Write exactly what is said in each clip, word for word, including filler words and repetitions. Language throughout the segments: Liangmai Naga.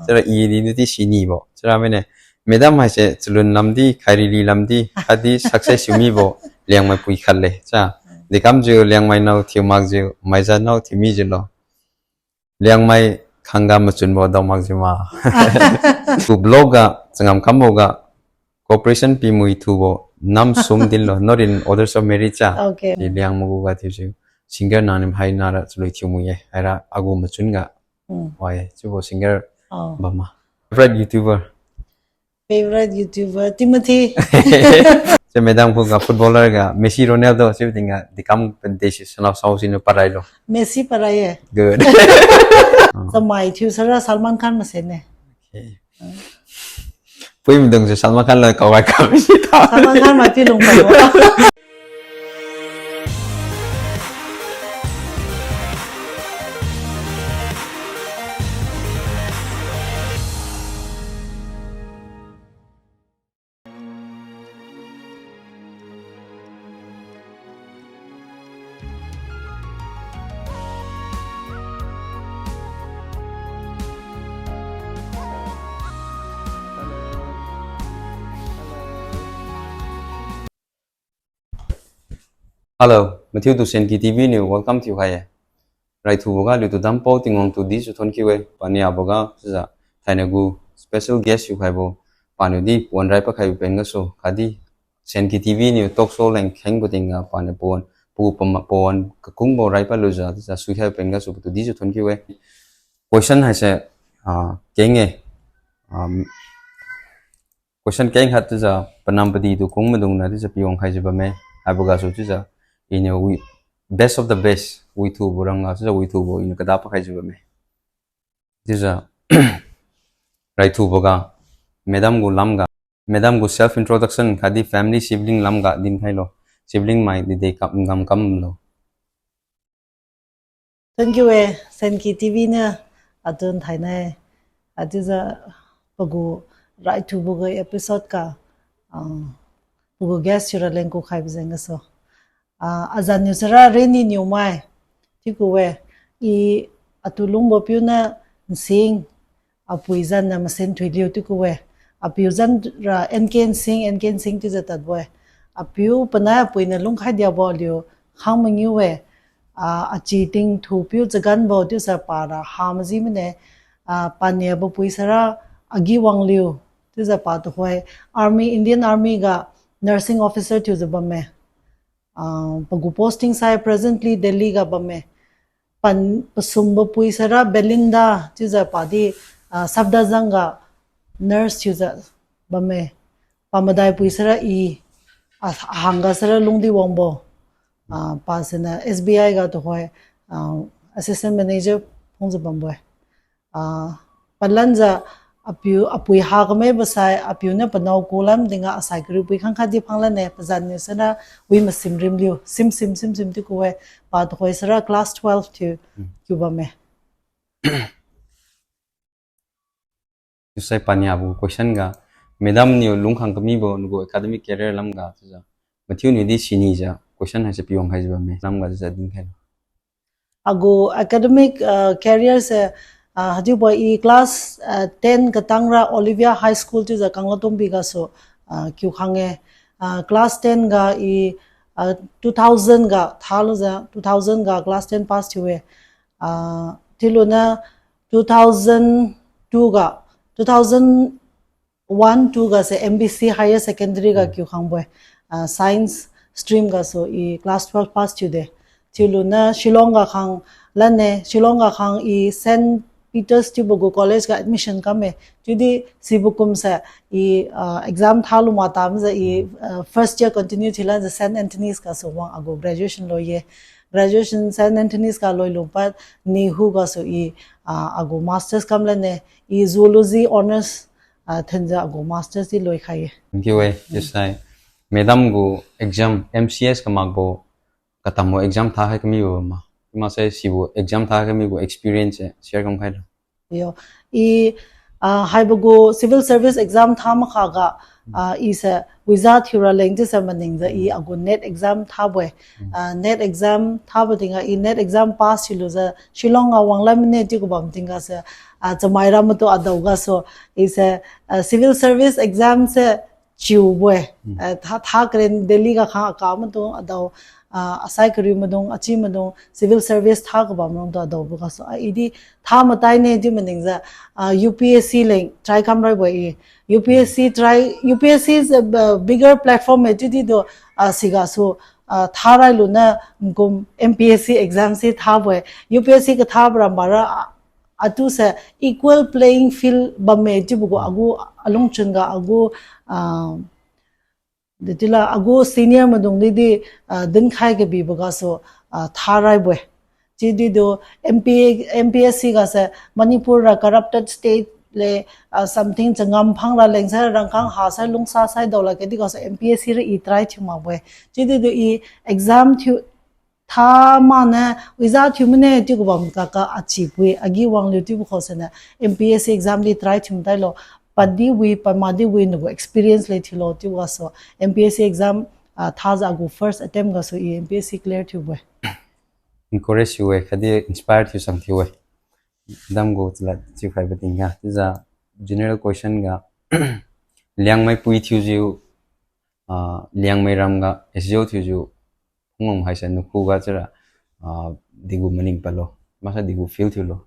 Chara i di nudi sinibo. Chara mine, madam haise chalun lamdi, khairili lamdi, khatdi success thiu mibo, Liangmai pui khat le. Cha, dekamjiu Liangmai nao thiu makjiu, maiza nao thiu mijiulo. Liangmai khangga machunbo dao makjiu ma. Ku vlog ga, changam kambo ga, cooperation pimui thubo, nam sum dinlo, not in orders of merit cha. Okay. Di Liangmai gu ga thiujiu, singer nang nim hai nara chalui thiumui ye, haira agu machun ga. Hmm. Wai, chiubo singer Oh. Bam ma. Favorite YouTuber? Favorite YouTuber, Timothy. Sa madam khuga footballer ga Messi, Ronaldo, chiubo tingga dekam pande si sanao sao siniu parai lo. Messi parai ye. Good. Chamai thiu sara Salman Khan mase ne. Okay. Pui maidung si Salman Khan lo kawai kam si ta. Salman Khan mai pi lung pa. Hello, mathiutu Senki TV niu welcome thiukhai ye. Raithuboga aliutu dampao Tingwang tu dijiu thonkiu-e, paniaboga chiujiu thainagu special guest thiukhaibo, paniudi pawan rai pakhaibo pen gasu, khatdi Senki TV niu talk show leng khengbo tingga paniu pawan, pagu pama-, pawan kakungbo rai palujiu chiujiu suikhaibo pen gasu patu dijiu thonkiu-e. Question haise, ah, keng-e, um, Question keng khat chiujiu, panam padi tu kung maidungniu chiujiu piwang khaijiu bamme. Haibo gasu chiujiu, iniu wi-, best of the best, withubo rangga chiujiu withubo iniu kada pakhaijiu bamme. Chiujiu, raithuboga, madam gu lamga, madam gu self introduction khatdi family sibling lamga dinkhailo. Sibling mai dide kam, ngam kamlo. Thank you e, Senki TV niu atun thainai, achiujiu pagu raithubo gu episode ga, ah, pagu guest thiura leng kukhaibo jeng gasu. Ah, azan niu sara Reni Niumai, chiu ku-e, i atu lungbo piu niu Nsing, apui zan niu Masen Thuiliu chiu ku-e. Apiu zan ra N K Nsing, N K Nsing chiujiu tadbo-e. Apiu panai apui niu lungkhai diabo aliu khang mangiu-e. Ah, achi tingthu piu chaganbo chiujiu para ha maji mane. Ah, paniabo pui sara Agi Wangliu chiujiu pa tuhoi Army, Indian Army ga nursing officer thiujiu bamme. Ah, pagu posting sai presently Delhi ga bamme. Pan pasumbo pui sara Belinda chiujiu padi, ah, Safdarjung ga nurse thiujiu bamme. Pamadai pui sara i, ah, ahangga sara Lungdiwangbo. Ah, pa siniu S B I ga tuhoi, ah, assistant manager phungjiu bambo-e. Ah, palanjiu apiu, apui ha kamaibo sai, apiu niu panao kulam tingga asai kariu pui khangkhat di phanglan-e, pazan niu sara Wi Masim Rimliu, Simsim, Simsim chiu ku-e, pa tuhoi sara class twelve thiu, Hmm. thiu bamme. Chiusai paniabo question ga, madam niu lungkhang kamibo nagu academic career lamga chiujiu, mathiu niudi sinijiu question haise piwang khaijiu bamme, lamga chiujiu dinkhailo. Agu academic, ah, career se, ah, haichiubo i class, ah, ten katangra Olivia High School chiujiu Kanglatongbi gasu, ah, kiu khang-e. Ah, class ten ga i, ah, two thousand ga thalujiu, two thousand ga class ten pass thiu-e. Ah, chiuluniu two thousand two ga, two thousand one two ga se M B C Higher Secondary ga Hmm. kiu khangbo-e. Ah, science stream gasu i class twelve pass thiude. Chiuluniu Shillong ga khang lan-e, Shillong ga khang i Saint Peter's chiubo gu college ga admission kamme. Chiudi sibo kumse i, ah, exam thalu matamjiu i, Hmm. ah, first year continue thiulanjiu Saint Anthony's gasu wang agu graduation loi-e. Graduation Saint Anthony's ga loilu pad NEHU gasu i, ah, agu masters kamlan-e, i zoology honours, ah, thenjiu agu masters di loikhai-e. Thank you e, Hmm. chiusai. Madam gu exam M C S kamakbo, katambo exam thakhai kamibo ma. Chiumaksai sibo exam thakhai kamibo experience e share kamkhailo. Yo, i, ah, haibo gu civil service exam tha makhaga, Ah, i se visa thiura leng chiu se maningjiu i agu NET exam thabo-e. Ah, NET exam thabo tingga i NET exam pass thiulujiu Shillong ga wanglan mane chiu kabam tingga se, ah, chamai ra matu adao gasu, i se, ah, civil service exam se chiubo-e. Ah, tha, tha karen Delhi ga khang aka matu adao, ah, asai kariu maidung, achi maidung, civil service tha kabam rongtu adaobo gasu, ah, i di tha matai ne chiu maningjiu, ah, U P S C leng try kamraibo-e i. U P S C try, U P S C is a b-, bigger platform-e chiudi tu, ah, sigasu, ah, tharai luniu ngkum M P S C exam si thabo-e. U P S C katha baram bara, ah, atu se equal playing field bamme chiubo gu agu alungchun ga agu, ah, detila agu senior maidung di di, ah, dinkhai kabibo gasu, ah, tharaibo-e. Chiudi tu M P, M P S C ga se Manipur ra corrupted state le, ah, something changam phang ra leng sai rangkang ha sai lungsa sai daola kadi gasu M P S C ra i try thiu makbo-e. Chiudi tu i exam thiu tha mane, visa thiu mane chiu kabam kaka achi pui, agi wangliu chiubo khao siniu M P S C exam di try thiu matailo, paddi wi, pamadi wi, nagu experience le thiulo chiu gasu, M P S C exam, ah, thajiu agu first attempt gasu i M P S C clear thiubo-e. Encourage thiu-e, khatdi inspire thiu sang thiu-e. Madam gu chalad chiukhaibo tingga, chiujiu general question ga, Liangmai pui thiujiu, ah, Liangmai ram ga S D O thiujiu phungwang haise nakhuga chiura, ah, degu maning padlo, maksai degu feel thiulo.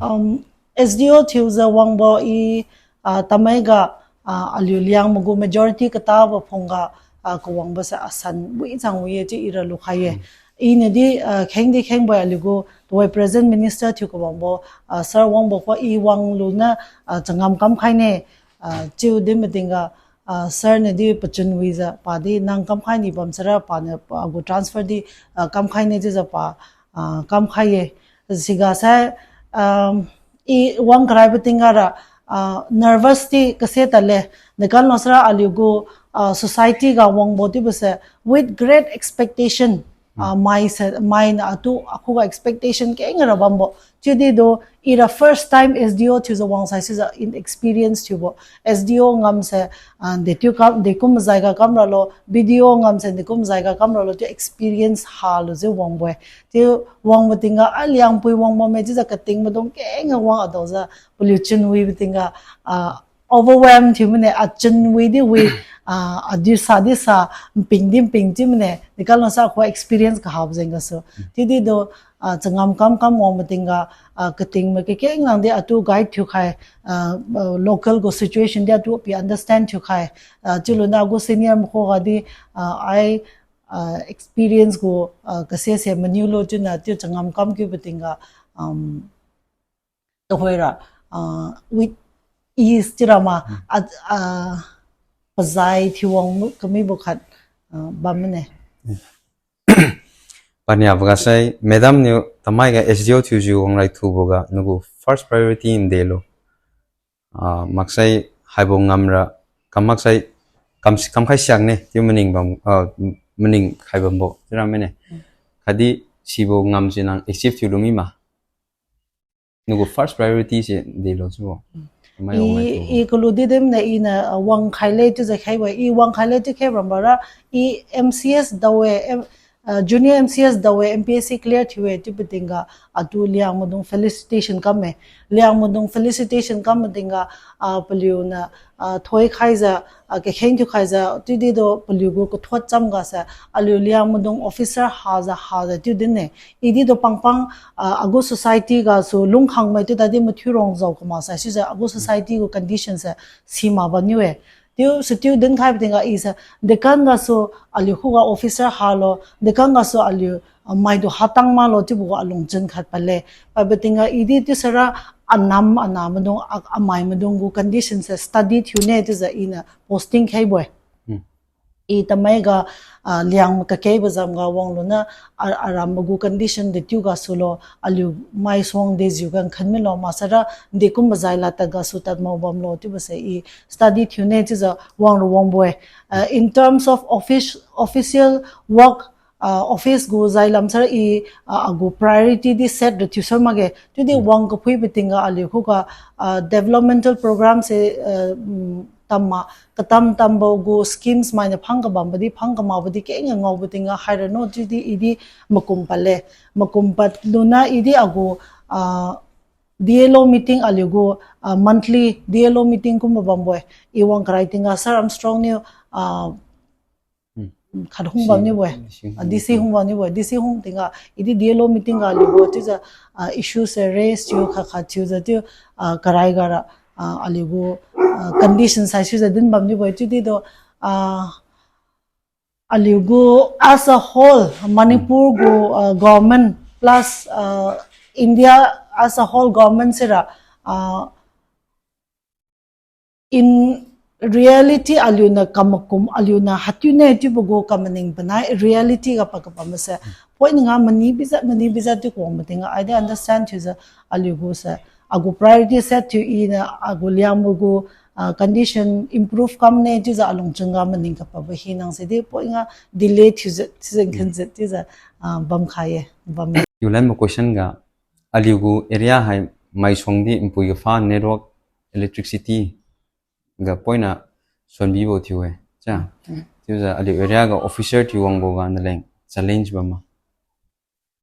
Um, S D O thiujiu wangbo i, ah, tamai ga, ah, aliu Liangmai gu majority katabo phungga, ah, kawangbo se asan wi chang wi-e chiu ira lukhai-e. Iniu di, ah, kheng di khengbo aliu gu, tuhoi present minister thiu kabambo, ah, sir wangbo khuga i wang luniu, ah, changam kamkhai ne, ah, chiu din matingga, ah, sir niu di pachun wijiu, padi nang kamkhai ni bam sara paniu, ah, gu transfer di, ah, kamkhai ne chiujiu pa, ah, kamkhai-e. Siga sai, um, i wang karaibo tingga ra, ah, nervous di kase tadle. Dekamlo sara aliu gu, ah, society ga wangbo chiubo se with great expectation. Ah, mai se, mainiu atu akhuga expectation keng ra bambo. Chiudi tu ira first time S D O thiujiu wangsai sijiu inexperience thiubo. S D O ngam se, ah, dechiu kam, dekum jaiga kam ralo, B D O ngam se dekum jaiga kam ralo, chiu experience halujiu wangbo-e. Chiu wangbo tingga, ah, Liangpui wang bamme chiujiu kating maidung keng wang adaojiu, paliu chunwibo tingga, ah, overwhelm thiu mane, achun wi di wi, ah, adiu sa di sa, nping di nping chiu mane, dekamlo sa akhu experience kahabo jeng gasu. Chiudi tu, ah, changam kam kam wangbo tingga, ah, kating mai kakeng lang di atu guide thiukhai, ah, ah, local gu situation di atu pi understand thiukhai, ah, chiuluniu agu senior mai khuga di, ah, ai, ah, experience gu, ah, kase se maniulo chiuniu chiu changam kam kiubo tingga, um, tuhoira, ah, with ease chiura ma, ah, ah, pazai thiuwang kamibo khat, ah, bam mane. Paniaboga sai, madam niu tamai ga S D O thiujiu wangrai thuboga nagu first priority ndelo. Ah, maksai haibo ngamra, kam maksai, kam, kamkhai siakne chiu maning bam, ah, maning khai bambo chiura mane. Khatdi sibo ngam si nang achieve thiulu mi ma. Nagu first priority se delo chiubo. I, i kalu di dimne iniu, ah, wangkhai le chiujiu khaibo-e, i wangkhai le chiu khaibo rambora, i M C S dao-e, em, ah, junior M C S dao-e, M P S C clear thiu-e chiubo tingga, atu Liangmaidung felicitation kamme. Liangmaidung felicitation kambo tingga, ah, paliuniu, ah, thoikhaijiu, ah, kakheng thiukhaijiu, chiudi tu paliu gu kathot chamga se, aliu Liangmaidung officer hajiu hajiu chiu dinne. I di tu pangpang, ah, agu society gasu lungkhangmai chiu tadi mathiu rong jao kamak sai sijiu agu society gu condition se simak bamniu-e. Chiu sichiu dinkhaibo tingga i se, dekan gasu aliu khuga officer halo, dekan gasu aliu, ah, maitu hatang maklo chiubo gu alungchun khat padle. Pabo tingga i di chiusara anam anamaidung, a-, amaimaidung gu condition se study thiune chiujiu iniu posting khaibo-e. I tamai ga, ah, Liang kakeibo jamga wangluniu, a-, aram gu condition dechiu gasulo, aliu maisuang dejiu ga nkhan milo, maksara dekum majai lad tad gasu tad mao bamlo chiubo se i study thiune chiujiu wanglu wangbo-e. Ah, in terms of office, official work, ah, office gu jailam sara i, ah, agu priority di set ra thiu sar makge. Chiudi wang kaphuibo tingga aliu khuga, ah, developmental program se, ah, mm, tamma, katam tambo gu schemes mainiu phang kabambo di, phang kamakbo di keng ngaobo tingga haira no chiudi i di makum padle. Makum pad luna i di agu, ah, D L O meeting aliu gu, ah, monthly D L O meeting kumbo bambo-e. I wang karai tingga Sir Armstrong niu, ah, khat hung bam nibo-e. Ah, D C hung bam nibo-e. D C hung tingga, i di D L O meeting ga aliu gu chiujiu, ah, issue se raise thiu khat khat thiujiu chiu, ah, karai gara, ah, aliu gu, ah, condition saisuijiu din bam nibo-e. Chiudi do, ah, aliu gu as a whole, Manipur gu, ah, government plus, ah, India as a whole government sira, ah, in reality aliuniu kamakum, aliuniu hatune chiubo gu kamaning panai reality ga pakapam se. Point nga mani bijiu, mani bijiu chiu kawang mating ga, i di understand thiujiu aliu gu se, agu priority set thiu iniu agu Liangmai gu, ah, condition improve kamne chiujiu alungchun ga maning kapabo hinang se di point nga delay thiujiu, thiujiu khenjiu chiujiu, ah, bamkhai-e, bam-e. Yulan mo question ga, aliu gu area hai maisuang di npui ga pha network, electricity ga poina suanbibo thiu-e. Cha. Chiujiu aliu area ga officer thiu wangbo ga naleng challenge bam ma?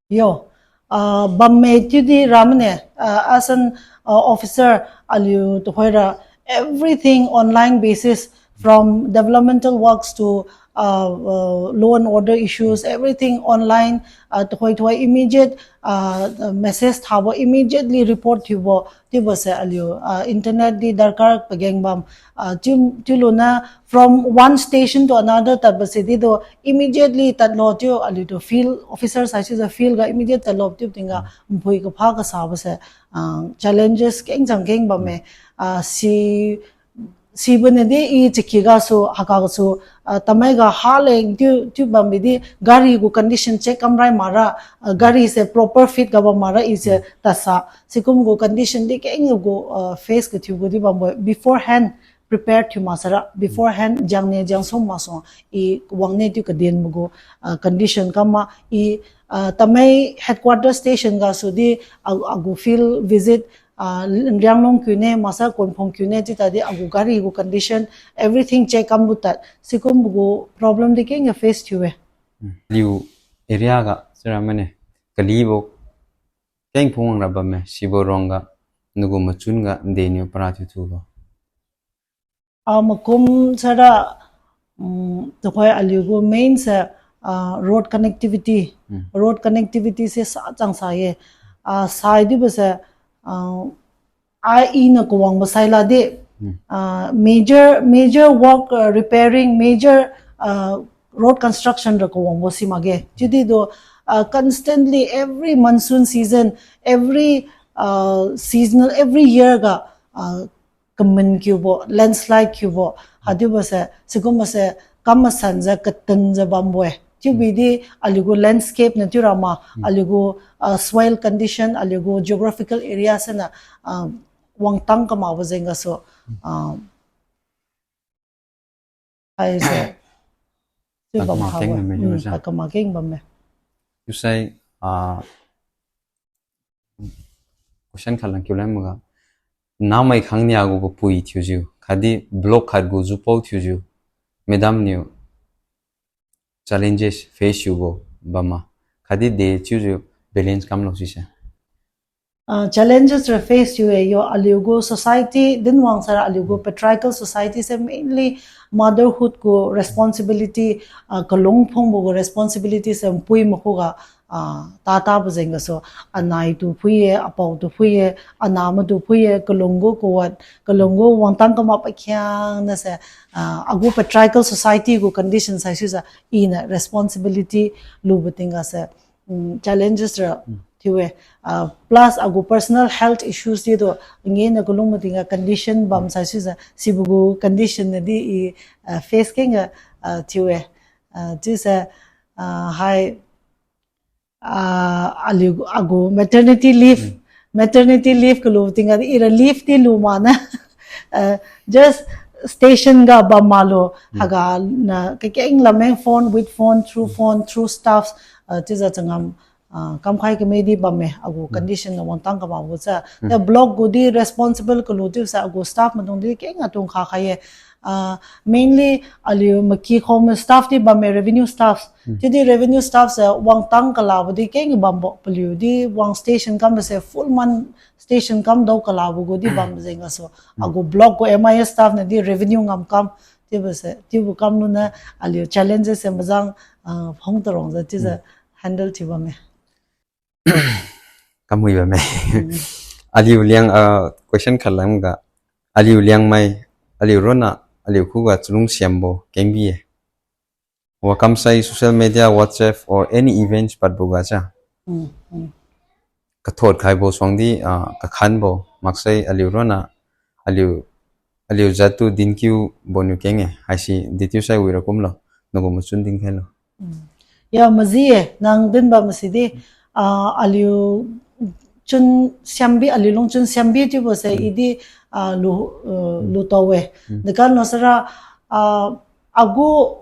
Yo, ah, bamme chiudi ramane, ah, as an, ah, officer aliu tuhoira everything online basis from developmental works to, ah, uh, law and order issues, everything online, ah, tuhoi tuhoi immediate, ah, message thabo immediately report thiubo, chiubo se aliu, ah, internet di darkar pageng bam, ah, chiu, chiu luna from one station to another tadbo se di do immediately tadlo chiu aliu tu field officer saisuijiu field ga immediate tadlo chiu tingga npui kapha kasabo se, ah, challenges keng chang keng bamme, ah, si Sibo niu di i chaki gasu, haiga gasu, ah, tamai ga haleng chiu, chiu bambi di gari gu condition check kamrai makra, ah, gari se proper fit ga bam makra i se tadsa. Sikum gu condition di keng gu, ah, face kathiu gu di bambo beforehand prepare thiu maksara, beforehand jang ne jang sum maksuang i wangne chiu kaden magu, ah, condition kam ma i, ah, tamai headquarter station gasu di, ah, agu field visit, ah, Nrianglong kiune, maksa Konphong kiune, chiu tadi agu gari gu condition, everything check kambo tad. Sikumbo gu problem di keng ga face thiu-e. Liu area ga, sira mane, kalibo keng phungwang ra bamme, sibo ruangga, nagu machun ga, nde niu para thiu thulo. Ah, makum sara, um, tuhoi aliu gu main se, ah, road connectivity. Road connectivity se sa chang sa ye. Ah, sai dibo se, ah, ai iniu kawangbo sai la di. Ah, major, major work, ah, repairing, major, ah, road construction ra kawangbo si makge. Chiudi do, ah, constantly every monsoon season, every, ah, seasonal, every year ga, ah, kamin kiubo, landslide kiubo, hadibo se, sikumbo se, kam masanjiu, katinjiu bambo-e. Chiubi di, aliu gu landscape niu chiu rama, aliu gu, ah, soil condition, aliu gu geographical area siniu, ah, wangtang kamakbo jeng gasu, ah, haise. Chiu bam kama keng bamme, chiusa. Kama keng bamme. Chiusai, ah, question khat lang kiu lan maga. Namai khangnia gu papui thiujiu, khatdi block khat gu jupao thiujiu, madam niu challenges face thiubo bamma, khatdi de chiujiu balance kamlo sise. Ah, challenges ra face thiu-e yo, aliu gu society dinwang sara aliu gu patriarchal society se mainly motherhood gu responsibility, ah, kalung phungbo gu responsibility se npui makhuga, ah, tatabo jeng gasu, anai tu phui-e, apao tu phui-e, anah matu phui-e, kalung gu kawat, kalung gu wangtang kamak pakhiangna se, ah, agu patriarchal society gu condition saisuijiu, iniu responsibility lubo tingga se, um, challenges ra thiu-e. Ah, plus agu personal health issues di tu, ngena kalung matingga condition bam saisuijiu, sibo gu condition nadi i, ah, face kengga, ah, thiu-e. Ah, chiuse, ah, hai, ah, aliu agu maternity leave, maternity leave kalu tingga di ira leave di lu mana. Ah, just station ga bam malu, haiga na kakeng lameng phone, with phone, through phone, through staffs, ah, chiujiu changam, ah, kamkhai kami di bamme, agu condition na wangtang kamakbo cha. Hmm. Te block gu di responsible kalu chiusa agu staff maidung di keng atung kha khai ye. Ah, mainly aliu maki khom staff di bamme, revenue staff. Hmm. Chiudi revenue staff se wangtang kalabo di keng bambo, paliu di wang station kambo se full month station kam dao kalabo gu di bam jeng gasu. Hmm. Agu block gu M I S staff na di revenue ngam kam, chiubo se, chiubo kam luna aliu challenges se mazang, ah, phung tarong za, chiujiu Hmm. handle thiu bamme. Kamui bamme. Hmm. Aliu Liang, ah, question khat lam ga, aliu Liangmai, aliu ronna, aliu khuga chalung siambo kengbi-e. Wa kamsai social media, WhatsApp or any events padbo ga cha. Hmm, hmm. Kathot khaibo suang di, ah, kakhanbo, maksai aliu ronna, aliu, aliu jat tu dinkiu boniu keng-e, haisi di chiusai wira kumlo, nagu machun dinkhailo. Hmm. Ya, maji-e, nang dinbam masi di, ah, aliu chun siambi, aliu lungchun siambi chiubo se Hmm. i di, ah, lu, uh, Hmm. lu tao-e. Hmm. Dekan lo sara, ah, agu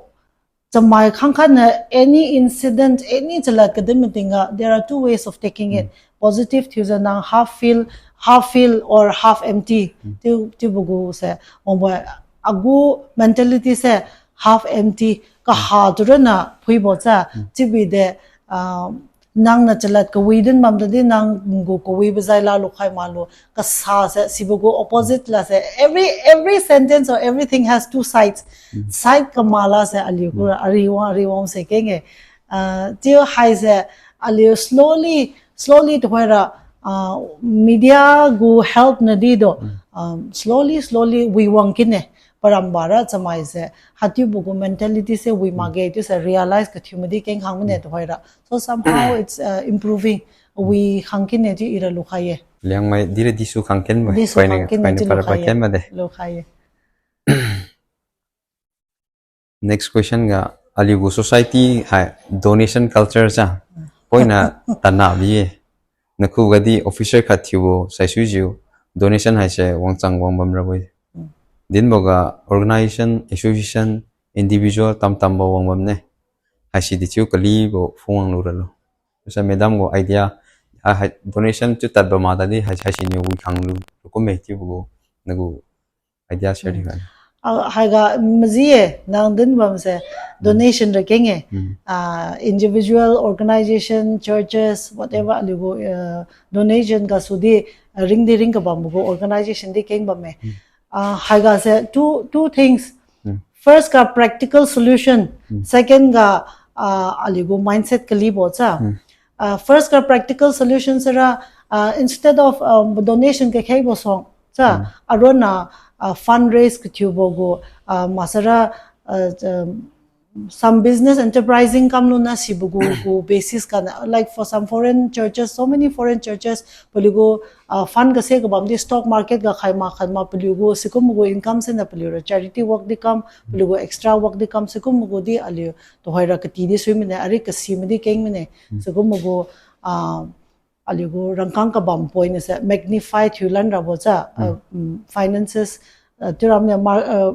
chamai khangkhat na any incident, any chalad kadin mating ga, there are two ways of taking it. Hmm. Positive thiujiu nang half fill, half fill or half empty. Hmm. Chiu, chiubo gu se, wangbo agu mentality se half empty, kaha Hmm. tu ronna phuibo cha, Hmm. chiubi de, ah, nang na chalad kawi din bam tadi nang gu kawibo jai la lukhai malu, kasa se, sibo gu opposite la se, every, every sentence or everything has two sides. Mm. Side kama la se aliu gu Mm. ariwang, ariwang se keng-e. Ah, chiu haise aliu slowly, slowly tuhoira, ah, media gu help na di do, Mm. um, slowly, slowly wi wang kin-e. Paramba ra chamai se, hatiubo gu mentality se wi Mm. makge, chiu se realize kathiu madi keng khang mane Mm. tuhoira. So somehow it's, uh, improving. Mm. Wi khang kin-e chiu ira lukhai-e. Liangmai dira disu khang kin ma. Disu Koine, khang kin-e koine chiu para lukhai-e. Ken ma de. Lukhai-e. Next question ga, aliu gu society hai donation culture cha. Poina tana bi-e. Nakhuga di officer khat thiubo saisuijiu donation haise wangchang wangbam rabo-e. Mm. Dinbo ga organization, association, individual tamtambo wangbam ne. Haisi di chiu kalibo phungwang lu ralo. Sa madam gu idea, ah, hai donation chiu tadbo ma tadi hai, haisi niu wi khang lu, lu kumme chiubo gu, nagu idea share di Mm. ga. Ah, haiga maji-e, nang dinbam se Mm. donation ra keng-e. Mm. Ah, individual, organization, churches, whatever, Mm. aliu gu, uh, donation gasu di, uh, ring di ring kabam gu organization di keng bamme. Mm. Ah, haiga se two, two things. Mm. First ga practical solution, Mm. second ga, ah, aliu gu mindset kalibo cha. Mm. Ah, first ga practical solution sara, ah, instead of, um, donation kakhaibo song, cha, Mm. aronna, ah, fundraise kathiubo gu, ah, masara, ah, um, some business enterprising kam luna sibo gu, gu basis ga na, like for some foreign churches, so many foreign churches, paliu gu, ah, fund kase kabam di stock market ga khai ma khat ma paliu gu, sikum gu income se na paliu ra charity work di kam, paliu gu extra work di kam, sikum gu di aliu, tuhoira kati di sui mane, ari kasi madi keng mane, Mm. sikum gu, ah, aliu gu rangkang kabam point na se magnify thiu lan rabo cha, Mm. ah, mm, finances, ah, thiu ram ne mar-, ah,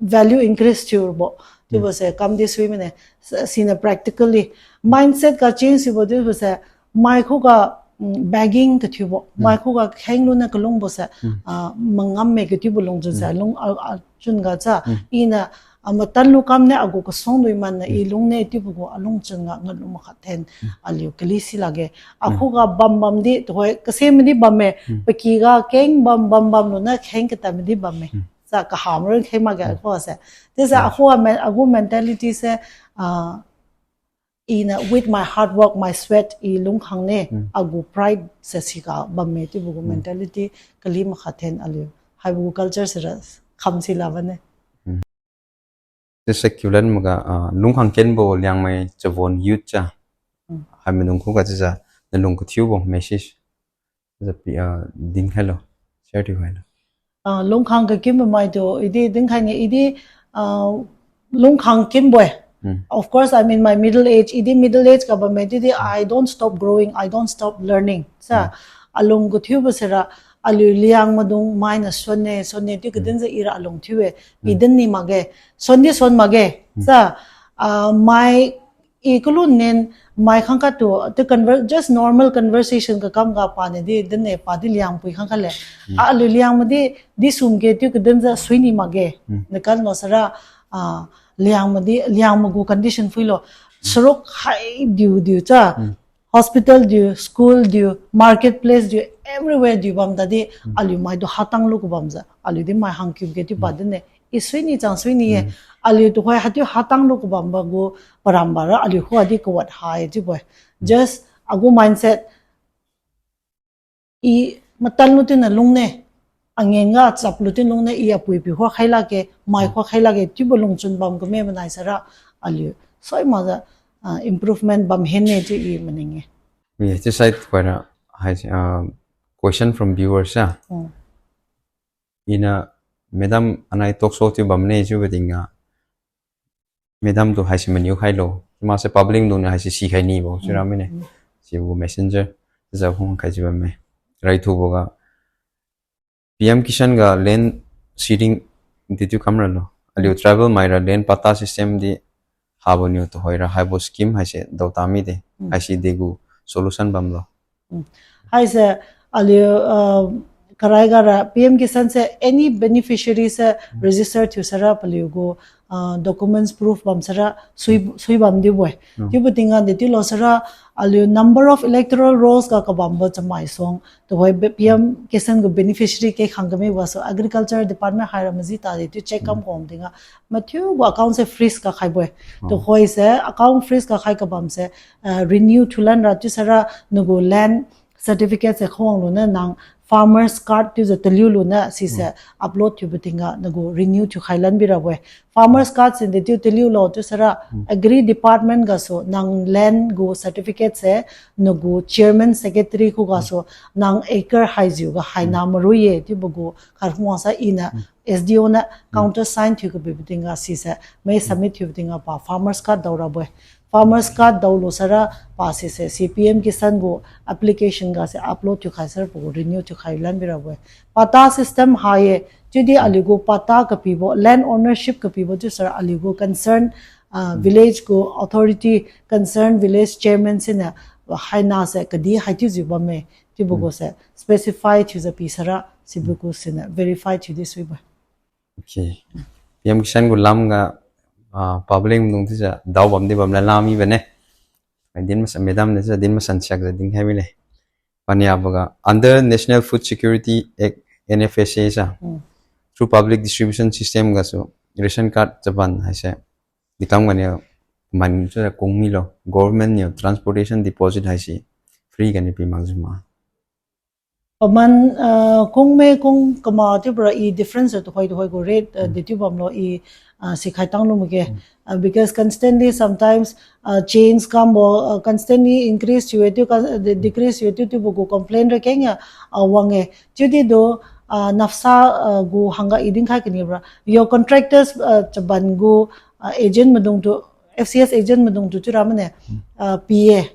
value increase thiubo. Chiubo Mm. se kam di sui mane, s-, sina practically. Mindset ga change thiubo chiubo se, mai khuga, mm, begging kathiubo. Mm. Mai khuga kheng luna kalungbo se, Mm. ah, mangamme kathiubo lungchun se, Mm. lung, ah, ah, chun ga cha, Mm. ina, ah, matan lu kam ne agu kasung dui man na, Mm. i lung ne chiubo gu alungchun ga ngalung makhat then, Mm. aliu kali si lakge. Mm. Akhuga bam bam di, tuhoi, kase madi bamme, Mm. paky ga keng bam bam bam luna kheng kata madi bamme. Mm. Sa kaham ron kheng makge Mm. akhuga se. Chiusa Mm. akhuga men-, agu mentality se, ah, ina with my hard work, my sweat, i lungkhang ne, Mm. agu pride se siga bamme chiubo gu Mm. mentality kali makhat then aliu. Haibo gu culture sira kham si la bane. Mm. Chiusa kiulan maga, ah, lungkhang kenbo Liangmai chavon youth cha. Mm. Hai maidung khuga chiujiu, nalung kathiubo message. Chiujiu pi, ah, dinkhailo. Share thiukhailo. Ah, lungkhang kakenbo mai tu, i di dinkhai ne, i di, ah, lungkhang kenbo-e. Mm. Of course, I'm in my middle age. I di middle age ga bamme, i di, Mm. I don't stop growing, I don't stop learning. Sa, Mm. alung kathiubo sira, aliu Liang maidung mai na suan ne, suan ne, chiu Mm. kadin se ira alung thiu-e. Mm. Pi din ni makge, suan di suan makge. Mm. Sa, ah, mai I kalu nen mai khangkhat tu, tu conver-, just normal conversation kakam ga pa ni di, din ne pa di Liangpui khangkhat le. A, aliu Liangmai di, di sum ge tu kadin jiu suini makge. Nakan lo sara, ah, Liangmai di, Liangmai gu condition phuilo. Saruk hai diu diu cha. Hospital diu, school diu, marketplace diu, everywhere diu bam tadi, aliu mai tu hatang lu kabam jiu. Aliu di mai hangkiu ge tu pa din ne. I suini chang suini ye. Aliu tuhoi haitu hatang lu kabamba gu paramba ra aliu khuga di kawat hai chiubo-e. Just agu mindset, i matan lu tina lung ne, angin ga chap lu tina lung ne, i apui pi khuga khai lakge, mai khuga khai lakge, chiubo lungchun bam kame manai sara, aliu soi makjiu, ah, improvement bam hen ne chiu i maning-e. Yes, chiusai khuira, hai, ah, question from viewers, ah. Iniu madam anai talk show thiu bamne chiubo tingga, madam tu haise maniu khailo. Makse public dungniu haise sikhai nibo chiura mine. Sibo messenger chiujiu khung khaijiu bamme. Raithuboga P M Kisan ga land seeding di thiu kamralo. Aliu tribal maira land patta system di habo niu tuhoira haibo scheme haise daota mide. Haise degu solution bamlo. Haise aliu, ah, karai gara P M Kisan se any beneficiary se register thiu sara paliu gu, ah, documents proof bam sara sui, sui bam diubo-e. Chiubo tingga de chiulo sara aliu number of electoral rolls ga kabambo chamai suang tuhoi be-, P M Kisan gu beneficiary ke khang kamibo gasu agriculture department haira maji tadi chiu check kam kom tingga mathiu gu account se freeze ga khaibo-e. Tuhoise account freeze ga khai kabam se, ah, renew thiulan ra chiu sara nagu land certificate se khawang luniu nang farmers card chiujiu taliu luniu sise upload thiubo tingga nagu renew thiukhai lan birabo-e. Farmers card sinde chiu taliulo chiu sara agri department gasu nang land gu certificate se nagu chairman secretary khugasu nang acre haijiu ga haina marui ye chiubo gu khat khungwang sa iniu S D O niu counter sign thiu kabibo tingga sise mai submit thiubo tingga pa farmers card daorabo-e. Farmers card daolu sara pa sise si P M Kisan gu application gase upload thiukhai sara pagu renew thiukhai lan birabo-e. Patta system ha ye, chiudi aliu gu patta kapibo, land ownership kapibo chiu sara aliu gu concern, ah, village gu authority, concern village chairman siniu haina se kadi haichiujiu bamme chiubo gu se specify thiujiu pi sara sibo gu siniu verify thiudi suibo-e. Okay. P M Kisan gu lamga, ah, public maidung chiujiu dao bamdi bam lala mibo ne. Din masa madam niu chiujiu din masan siakjiu dinkhai mine. Paniaboga under National Food Security Act, N F S A sa, through public distribution system gasu ration card chaban haise dikam ganiu man chiujiu kung milo, government niu transportation deposit haise free ganiu pi makjiu ma. Paman, ah, kungme kung kama chiubora i difference tuhoi tuhoi gu rate, ah, de chiu bamlo i, ah, sikhai tanglu makge. Ah, because constantly sometimes, ah, change kambo, ah, constantly increase thiu-e chiu, con-, de-, decrease thiu-e chiu, chiubo gu complain ra kengniu, ah, wang-e. Chiudi du, ah, NAFSA, ah, gu hangga i dinkhai kanibora your contractors, ah, chaban gu, ah, agent maidungtu, F C S agent maidungtu chiura mane, ah, pi-e.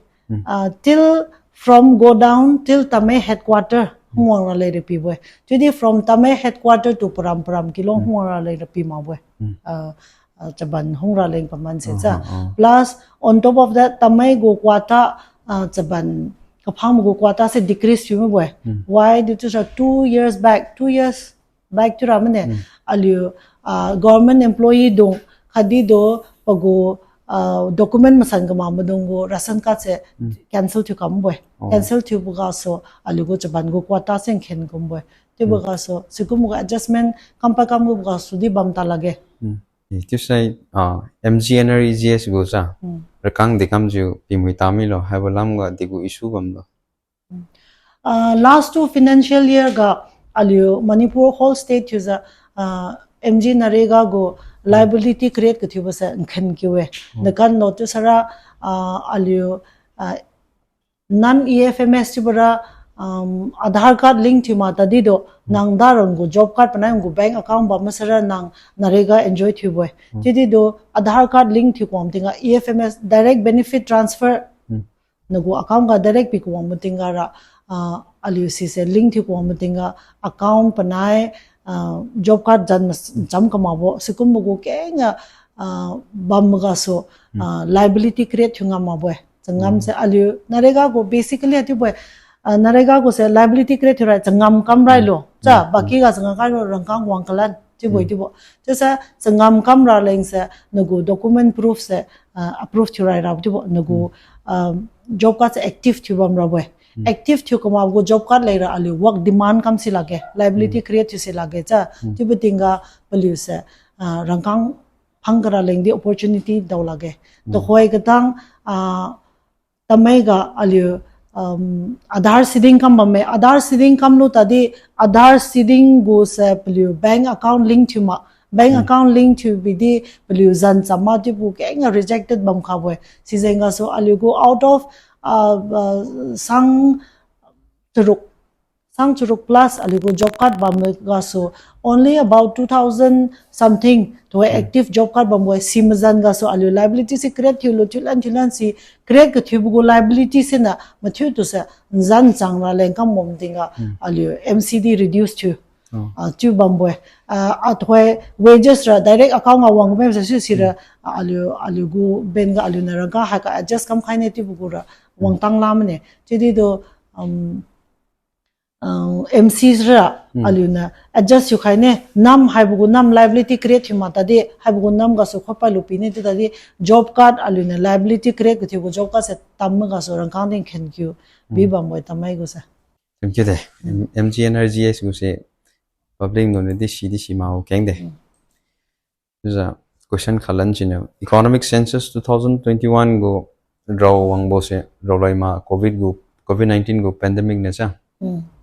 Ah, till from godown till Tamei headquarter hungwang raleng ra pibo-e. Chiudi from Tamei headquarter to param param kilong hungwang raleng ra pi makbo-e. Ah, ah, chaban hung raleng paman se cha. Plus, on top of that, Tamei gu quota, ah, chaban kaphang gu quota se decrease thiu mibo-e. Why? Due to sa two years back, two years back chiura mane, aliu, ah, government employee dung khatdi du pagu, ah, document masan kama maidung gu ration card se cancel thiu kambo-e. Cancel thiubo gasu aliu gu chaban gu quota se nkhen kumbo-e. Chiubo gasu sikumbo gu adjustment kampad kambo gasu di bam ta lakge. Chiusai, ah, M G N R E G S gu sa rakang dekamjiu pimui ta milo, haibo lamga degu issue bamlo? Ah, last two financial year ga aliu Manipur whole state thiujiu, ah, M G NREGA gu liability create kathiubo se nkhen kiu-e. Nakan lo chiu sara, ah, aliu, ah, non E F M S chiubora, um, Aadhaar card link thiu ma tadi do, nang darang gu job card panai gu bank account bam masara nang NREGA enjoy thiubo-e. Chiudi do Aadhaar card link thiu kuang tingga E F M S direct benefit transfer nagu account ga direct pi kuang ma tingga ra, ah, aliu sise link thiu kuang ma tingga account panai, ah, job card jan ma cham kamakbo sikumbo gu kengga, ah, bam gasu, ah, liability create thiu ngam makbo-e. Changam se aliu NREGA gu basically atiubo-e, ah, NREGA gu se liability create thiu rai changam kam railo. Cha, baki ga changam kam railo rangkang wang kalan chiubo-e chiubo. Chiusa changam kam raleng se nagu document proof se, ah, approve thiu rai rabo chiubo. Nagu, ah, job card se active thiu bam rabo-e. Active thiu kamakbo gu job card leira aliu work demand kam si lakge, liability create thiu si lakge cha. Chiubo tingga paliu se, ah, rangkang phang kara lengdi opportunity dao lakge. Tuhoi katang, ah, tamai ga aliu, um, Aadhaar seeding kam bamme, Aadhaar seeding kamlu tadi, Aadhaar seeding gu se paliu bank account link thiu ma, bank account link thiu bidi paliu zan cham ma chiubo kengga rejected bam khabo-e. Sijeng gasu aliu gu out of, ah, ah, sang charuk, sang charuk plus aliu gu job card bam gasu only about two thousand something tuhoi active job card bambo-e. Si mazan gasu aliu liability si create thiulu thiulan thiulan si create kathiubo gu liability siniu mathiu tu se nzan chang raleng kam bam tingga aliu M C D reduce thiu, ah, chiu bambo-e. Ah, atuhoi wages ra direct account ga wang me se si sira, ah, aliu, aliu gu bank ga aliuniu rangkang haiga adjust kam khai ne chiubo gu ra wangtang la mane. Chiudi tu, um, ah, M C ra aliuniu adjust thiu khai ne, nam haibo gu nam liability create thiu ma tadi, haibo gu nam gasu khopai lu pi ne chiu tadi, job card aliuniu liability create kathiu gu job card se tam ma gasu rangkang din khen kiu bi bambo-e tamai gu se. Thank you de. M-, M G N R G S gu se public nuniu di si di si ma keng de. Chiujiu question khatlan siniu economic census two thousand twenty-one gu rao wangbo se raoloi ma covid gu, covid nineteen gu pandemic niu sa.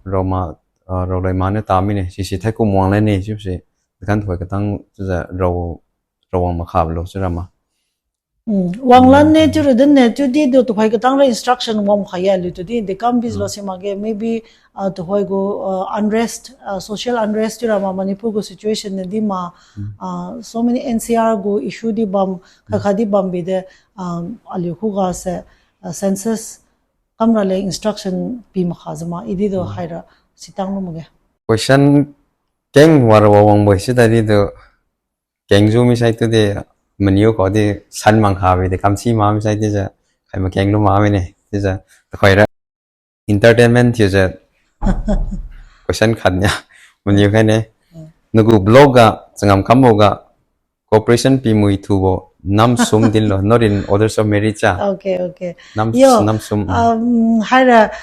Rao ma, ah, raoloi ma niu ta mine, sise thaikum wanglan ne chiubo se, dekhan tuhoi katang chiujiu rao, rao wang makhabo lo chiura ma. Wanglan ne chiura din ne, chiudi tu tuhoi katang ra instruction wang khai ya aliu tudi, dekam bislo si makge, maybe, ah, tuhoi gu, ah, unrest, ah, social unrest chiura ma Manipur gu situation niu di ma, ah, so many N C R gu issue di bam, kha kha di bam bide, ah, aliu khuga se, ah, census kam raleng instruction pi makha jiu ma, i di tu haira sitang lu makge. Question keng wara wa wangbo-e si tadi tu kengjiu misai tudi maniu kha di san mang kha bide kam si ma misai chiujiu khai makeng lu ma mine chiujiu tuhoira entertainment thiujiu question khat nia maniu khai ne. Nagu blog ga changam kambo ga cooperation pi mui thubo nam sum dinlo, not in orders of merit cha. Okay, okay. Nam, nam sum. Um, haira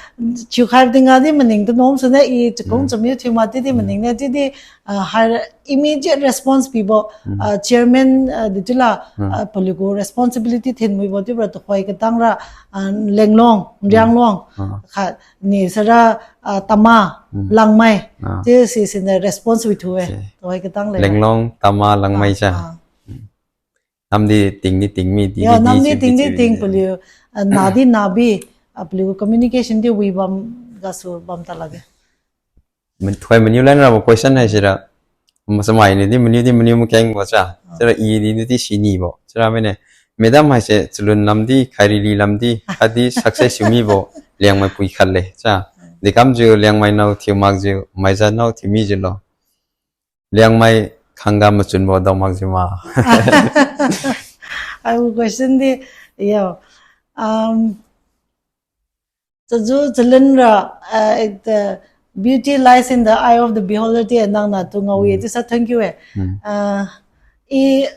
chiu khai tingga di maning tu nom sune i chakung chamiu thiu ma tidi maning ne tidi, ah, haira immediate response pibo, ah, chairman, ah, di chiula, ah, paliu gu responsibility thin muibo chiubora tuhoi katang ra, ah, Lenglong, Rianglong, kha ni sara, ah, Tama, Langmai, chiu si siniu response wi thu-e. Tuhoi katang le. Lenglong, Tama, Langmai cha. Namdi tingdi ting mi di, namdi tingdi ting paliu, ah, nadi nabi, ah, paliu communication di wi bam gasu bam ta lakge. Tuhoi maniu len rabo question haisira, masamai niu di maniu di maniu makengbo cha. Chiura i di di sinibo chiura mine. Madam haise chalun lamdi, khairili lamdi khatdi success thiu mibo Liangmai pui khat le cha. Dekamjiu Liangmai nao thiu makjiu, maiza nao thiu mijiulo. Liangmai khangga machunbo dao makjiu ma. Aibo question di, yo. Um, chajiu chalun ra, uh, the beauty lies in the eye of the beholder ti nangniu tu ngao-e chiusa thank you e. Uh, i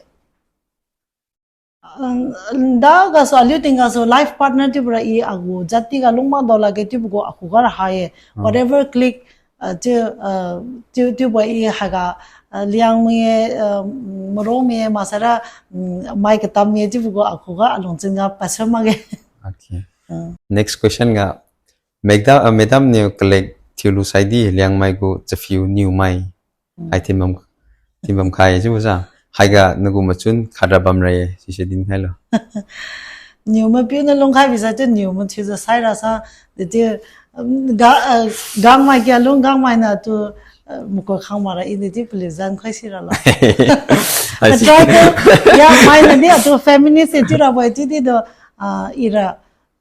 Um, da gasu aliu tinggasu life partner chiubora i agu jat tiga lungmak dao lakge chiubo gu akhuga ra ha-e. Whatever click, ah, chiu, ah, chiu, chiubo i haiga, ah, Liangmai-e, ah, Marongmai-e, maksara, mm, mai katam-e chiubo gu akhuga alungchun ga pasra makge. Okay. Next question ga, Madam, ah, madam niu kalek thiulu saidi Liangmai gu chaphiu niumai hai thinbam, thinbam khai chiubo sa. Haiga nagu machun khatra bamra-e, sise dinkhailo. Niu mapiu niu lungkhai bisa chiu niu mathiujiu saira sa, dechiu, um, ga, ah, gangmai kia lung gangmai niu tu, ah, makoi khang makra i dechiu paliu zan khoi siralo. I see. Try to, ya, mai niu di atu feminist e chiurabo-e chiudi tu, ah, ira,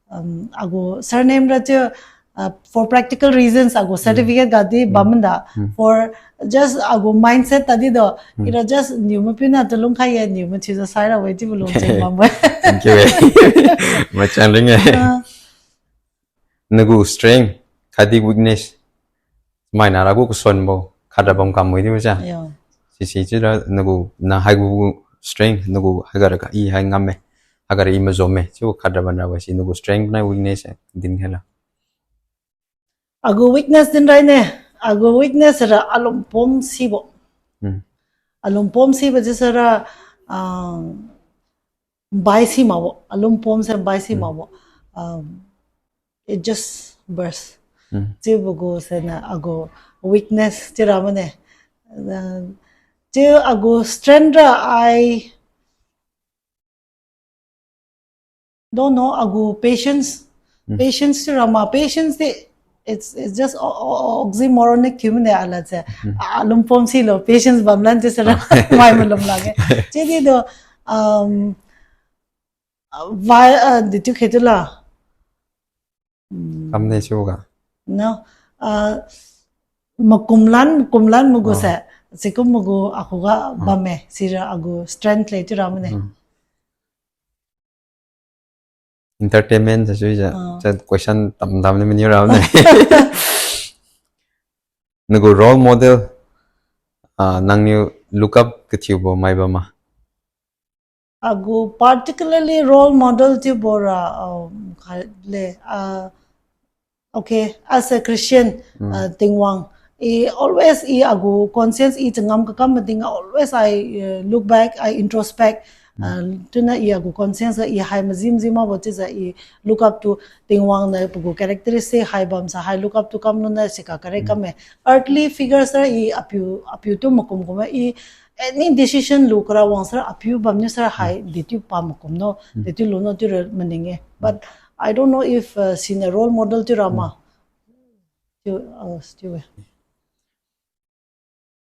um, agu surname ra chiu, Uh, for practical reasons, agu certificate ga di bamda. For just agu mindset tadi do, ira just niu mapiu na talung khai ye, niu mathiujiu saira we chiubo lungchun bam we. Thank you, eh. Machang ring, eh. Ah. Nagu strength, khatdi weakness. Maina ragu kasanbo, khatra bam kamwi di bo ja. Yo. Sisi chiura nagu na haigu strength, nagu haiga ra ka i hai ngamme, haiga ra i majom me, chiu khatra bamra we si nagu strength na weakness, eh, din khaila. Agu weakness din rai ne, agu weakness ra alung pom sibo. Hmm. Alung pom sibo chiusara, ah, bai si makbo, alung pom se bai si makbo. Um, it just burst. Hmm. Chiubo gu sena agu weakness chiura mane. Uh, chiu agu strength ra I don't know, agu patience. Hmm. Patience chiura ma, patience di, it's, it's just o-, o-, o-, oxymoronic thiu mane ala se. Hmm. A, alung pom silo, patience bamlan chiusara, mai malum lakge. Chiudi do, um, uh, vai, uh, di thiu khe tu la. Hmm. Kam ne chiuga. No, uh, makumlan, makumlan magu se, sikum magu akhuga bamme, sira agu strength le chiura mane. Hmm. Entertainment sa sui ja, Ah. Sa question tam tam ni maniu ra ne. Nagu role model, ah, nangniu look up kathiubo mai bamma? Agu particularly role model chiubo ra, um, kha le, ah, Okay, as a Christian, uh, Tingwang, I always I agu conscience I changam kakam mading, always I, uh, look back, I introspect. Uh, tuna I agu conscience ga I hai majim jim mabo chiujiu I look up to Tingwang niu pagu characteristic hai bamsa hai look up to kamluniu sika kare kamme. Earthly figures ra I apiu, apiu tu makum kumma I any decision lu kara wang sara apiu bamniu sara hai ditu pa makum no, ditu lu no chiura maning-e. But I don't know if, uh, siniu role model chiura ma. Chiu, uh, chiu-e.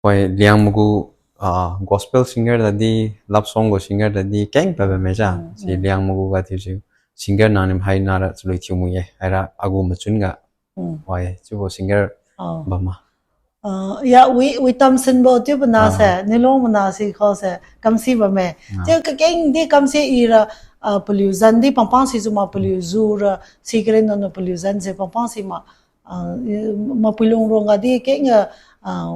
Hoi, Liangmai gu, ah, gospel singer tadi, love song gu singer tadi, keng pa bamme ja. Si Liangmai gu ga thiujiu, singer nangniu hai nara chalui thiu mui-e. Haira agu machun ga. Hoi, chiubo singer bamma? Ah, ya, Wi-, Witam Sinbo chiubo na se, Nilong mana si kho se, kamsi bamme. Chiu kakeng di kamsi ira, ah, paliu zan di pangpang sijiu ma paliu zu ra, si karen no paliu zan se pangpang si ma, ah, i-, mapui lung rong ga di keng, ah,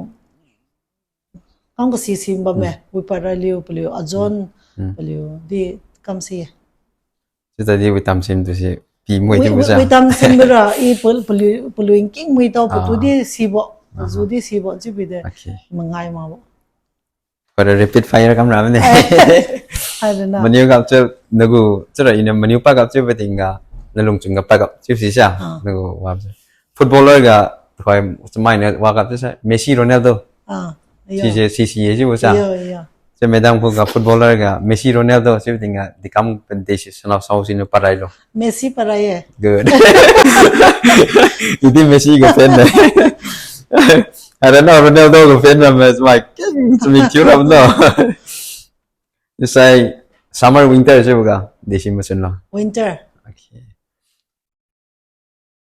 kam kasi si bamme, Wipat Raliu paliu, Ajon paliu di kamsi. Chiu tadi Witam Sin tu si pi mui di bu sa. Witam Sin bora, i pal-, paliu, paliu nking mui tao patu di sibo, zu di sibo chiu bide. Mangai mabo. Pada rapid fire kamra mane. Hai dana. Maniu gap chiu, nagu, chiura iniu maniu pa gap chiu bating ga, nalungchun ga pa gap chiu si sa. Nagu wa. Footballer ga, hoi, chamai niu wa gap chiu sa, Messi, Ronaldo. Sise, sise ye chiubo sa. Chiu madam khuga footballer ga, Messi, Ronaldo chiu bating ga, dikam pen desi sanao sao siniu parai lo. Messi parai ye. Good. Idi Messi gu fan ne. I don't know, Ronaldo gu fan ram mas mai keng chami thiu ram no. Chiusai summer winter chiubo ga, desi machun lo. Winter. Okay.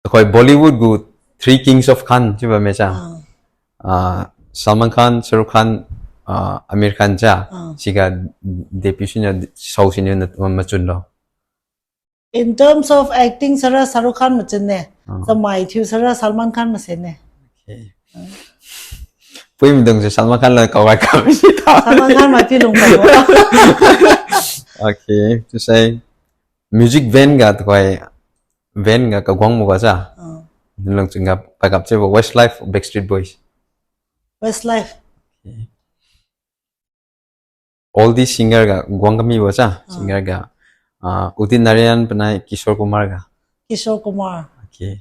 Akhoi Bollywood gu Three Kings of Khan chiubo me sa. Ah, Salman Khan, Shah Rukh Khan, ah, Aamir Khan sa. Siga depiu siniu sao siniu na machun lo. In terms of acting sara Shah Rukh Khan machun ne. Chamai thiu sara Salman Khan masen ne. Okay. Pui midung se Salman Khan la kawai kam si ta. Salman Khan mai pi lung kabo. Okay, chiusai music van ga tuhoi van ga kaguang maga sa. Nalungchun ga pagap chiubo Westlife, Backstreet Boys. Westlife. Okay. Oldies singer ga guang kamibo sa, singer ga, ah, Udit Narayan panai Kishore Kumar ga. Kishore Kumar. Okay.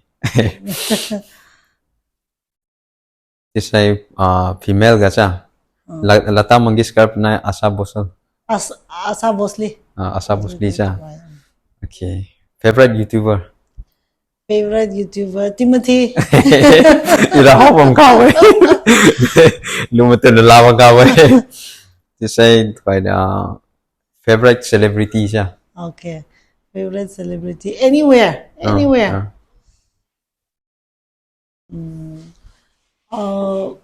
Chiusai, ah, female ga sa. La-, Lata Mangeshkar panai Asha Bhosle. As-, Asha Bhosle. Ah, Asha Bhosle sa. Okay. Favorite YouTuber? Favorite YouTuber, Timothy. Ira hao bam kha-e. Lumatun la bam kha-e. Chiusai, koi da, favorite celebrity sa. Okay. Favorite celebrity. Anywhere. Anywhere. Hmm. Uh,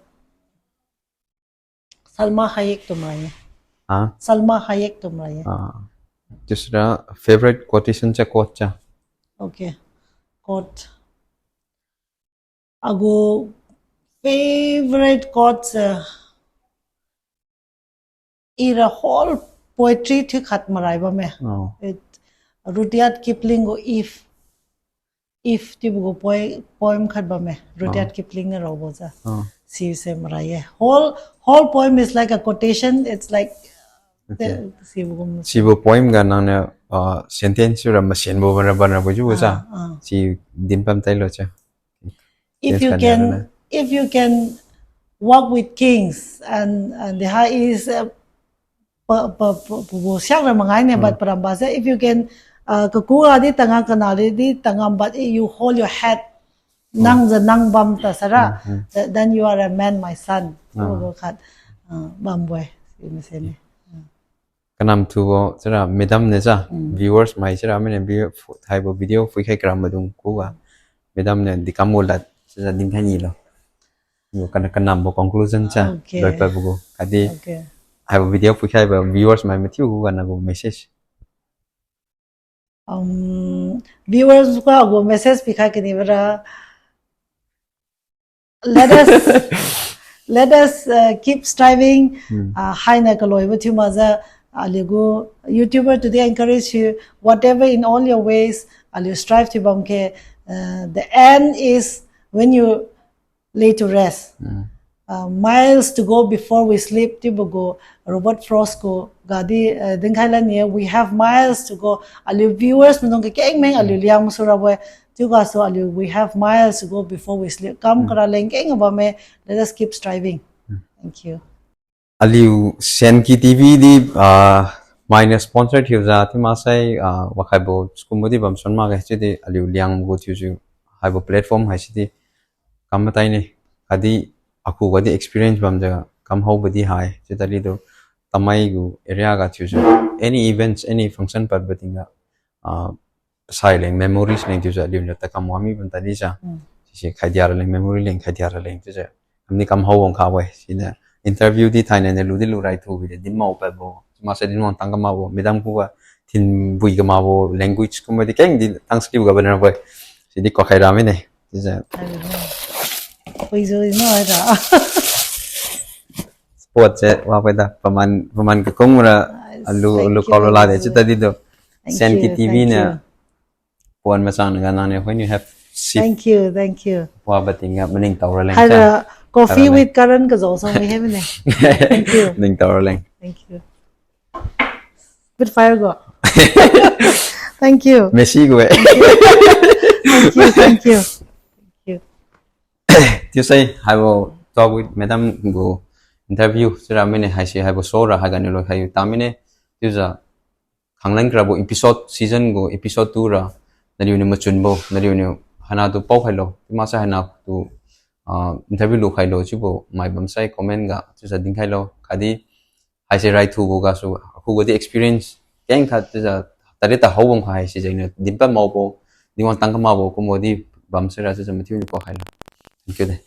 Salma Hayek tu marai ye. Ha? Salma Hayek tu marai ye. Ah. Chiusira favorite quotation cha quote cha. Okay. Quote. Agu favorite quote, uh, ira whole poetry thiu khat marai bamme. Oh. It, Rudyard Kipling gu If, If chiubo gu poi-, poem khat bamme. Rudyard Oh. Kipling niu raobo ja. Oh. Sise marai ye. Whole, whole poem is like a quotation. It's like, Okay. the, sibo gu Sibo poem ga nangniu, uh, sentence ra masenbo banra banra bo chiubo ja. Ah, ah. Si dinpam tailo cha. If Yes, you can, if you can walk with kings and, and the high is, uh, pa, pa, pa, pa, pa, siak ra mangai ne, but paramba se, if you can, uh, kaku ga di tangam, kana di, di tangam, but you hold your head, nang ja nang bam ta sara, th-, then you are a man, my son. Chiubo khat, uh, bambo-e, si mase ne. Kanam thubo, sira, madam ne sa, viewers mai sira, mine view, haibo video phuikhai kara maidung khuga, madam niu dikam gu lad, sira dinkhai nilo. Yo, kana, kanambo conclusion sa, Okay. loipad bo gu. Khatdi, Okay. haibo video phuikhaibo viewers mai mathiu khuga nagu message. Um, viewers khuga agu message pikhai kani bara, let us, let us, uh, keep striving. Hmm. Uh, haina kaloibo thiu makjiu, aliu gu YouTuber today encourage you, whatever in all your ways, aliu strive thiu bam khe, uh, the end is when you lay to rest. Hmm. Uh, miles to go before we sleep, chiubo gu Robert Frost gu ga di, uh, dinkhai lan ye, we have miles to go. Aliu viewers maidung kakeng meng aliu liang masu rabo-e. Chiugasu aliu, we have miles to go before we sleep. Kam kara leng keng bamme, let us keep striving. Thank you. Aliu Senki TV di, ah, mainiu sponsor thiujiu, chiu maksai, ah, wakhaibo sikumbo di bamsuon makge, chiudi aliu Liangmai gu thiujiu, haibo platform haisi di, kam matai ne, khatdi akhuga di experience bamjiu, kam haobo di hai, chiudi aliutu, Tamei gu area ga thiujiu, any events, any function padbo tingga, ah, sai leng memories leng thiujiu aliuniu takam wami bam tadi sa. Sisi khaidia raleng memory leng khaidia raleng chiujiu. Kamni kam hao wang kha-e. Siniu interview di thainai niu lu di lu raithu bide din mao padbo. Chiu maksai din wang tang kamakbo. Madam khuga thinbui kamakbo language kumbo di keng di tang skill ga bam rabo-e. Sidi kuak khai ra mine. Chiujiu. Phuijiu ina ra. Sport se wa paida paman, paman kakung ra alu, alu kau lo lade chiu tadi do. Senki TV niu. Puan machang naga nangniu when you have sip. Thank you, thank you. Puaba tingga maningtao raleng. Haiga coffee with Karan kazao sang mi he mine. Thank you. Maningtao raleng. Thank you. Spitfire go. Thank you. Messi go-e. Thank you, thank you. Thank you. Chiusai haibo Talk with Madam gu interview chiura mine haise haibo show ra haiganiu loi khai tamine. Chiujiu khanglan karabo episode season gu episode two ra naliuniu machunbo, naliuniu haina tu pao khailo, chiu maksai haina tu, ah, interview lu khailo chiubo mai bamsai comment ga chiujiu dinkhailo. Khatdi haise raithubo gasu akhuga di experience keng khat chiujiu tadi ta hao bam khai haise jengniu dinpad maobo, dinwang tang kamakbo kumbo di bamsai ra chiujiu mathiu ni pao khailo. Thank you de.